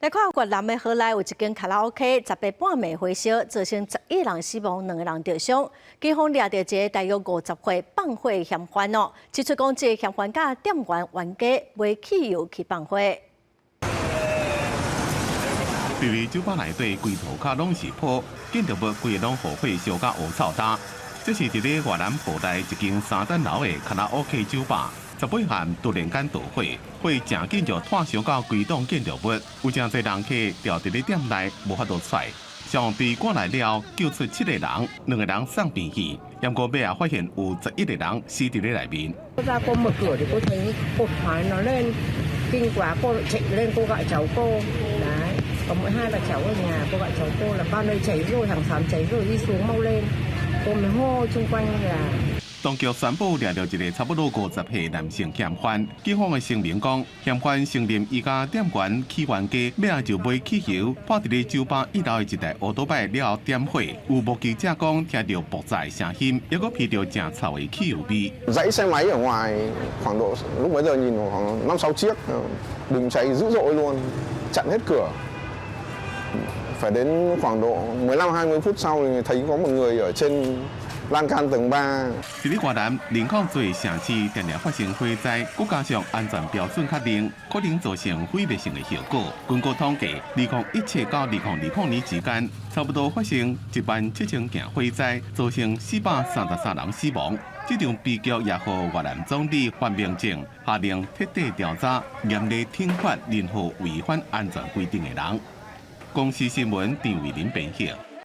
來看越南的河內有一間卡拉 OK，18半暝火燒，造成11人死亡，兩個人著傷。警方掠著一个大約50歲放火嫌犯哦，指出講這个嫌犯佮店員冤家買汽油去放火。佇咧酒吧內底，規塗跤攏是泡，建築物規个攏予火燒甲烏臭焦。這是佇咧越南河內一間三層樓的卡拉 OK 酒吧。18暗突然間導火，火誠緊就湠燒到規棟建築物，有誠濟人客牢佇咧店內無法度出來。消防隊趕來了後，救出七個人，兩個人送病院。不過尾仔發現有11個人死佇咧內面。 Ra cô mở cửa thì cô thấy cột khói nó lên kinh quá, cô chạy lên cô gọi cháu cô đấy, có mỗi hai bà cháu ở nhà. Cô gọi cháu cô là bao nơi cháy rồi, hàng xóm cháy rồi, đi xuống mau lên. Cô mới hô chung quanh là 當局宣布掠著一个差不多50歲男性嫌犯，警方的聲明講，嫌犯承認伊佮店員起冤家，尾仔就買汽油潑佇咧酒吧一樓的一台歐多拜了後點火。有目擊者講，聽著爆炸的聲音，猶閣聞著誠臭的汽油味。 Dãy xe máy ở ngoài khoảng độ lúc bấy giờ nhìn khoảng năm sáu chiếc bùng cháy dữ dội luôn, chặn hết cửa. Phải đến khoảng độ 15 20 phút sau thì thấy có một người ở trên lan can tầng 3. 佇咧越南人口濟的城市，定定發生火災，閣加上安全標準較冷，可能造成毀滅性的後果。根據統計，2017到2020年之間，差不多發生17,000件火災，造成433人死亡。這場悲劇也予越南總理范明政下令徹底調查，嚴厲懲罰任何違反安全規定的人。公視新聞陳偉林編譯。